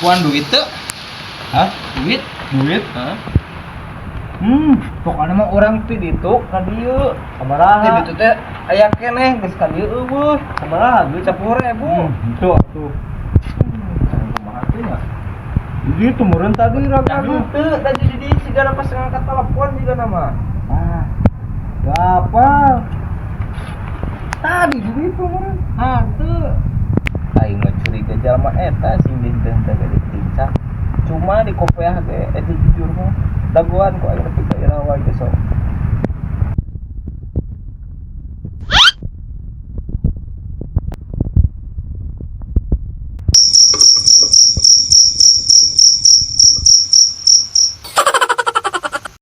Nempuan duit teu? Hah? Duit? Duit? Hah? Pokoknya mah urang ti ditu ka dieu. Sabaraha? Ti ditu teh aya keneh geus ka dieu euweuh. Sabaraha duit? 10.000. Itu atuh. Kumaha teh nya? Jadi itu meureun tadi raga. Henteu, tadi di dieu sigana pas ngangkat telepon juga nama. Ah. Gak apa. Tadi di ditu meureun. Henteu. Aing mah curiga jalma eta sing dinten teh gede lincah. Cuma di kopeah ge eta jujur mah dagoan ku aing nepi ka irawa ge sok.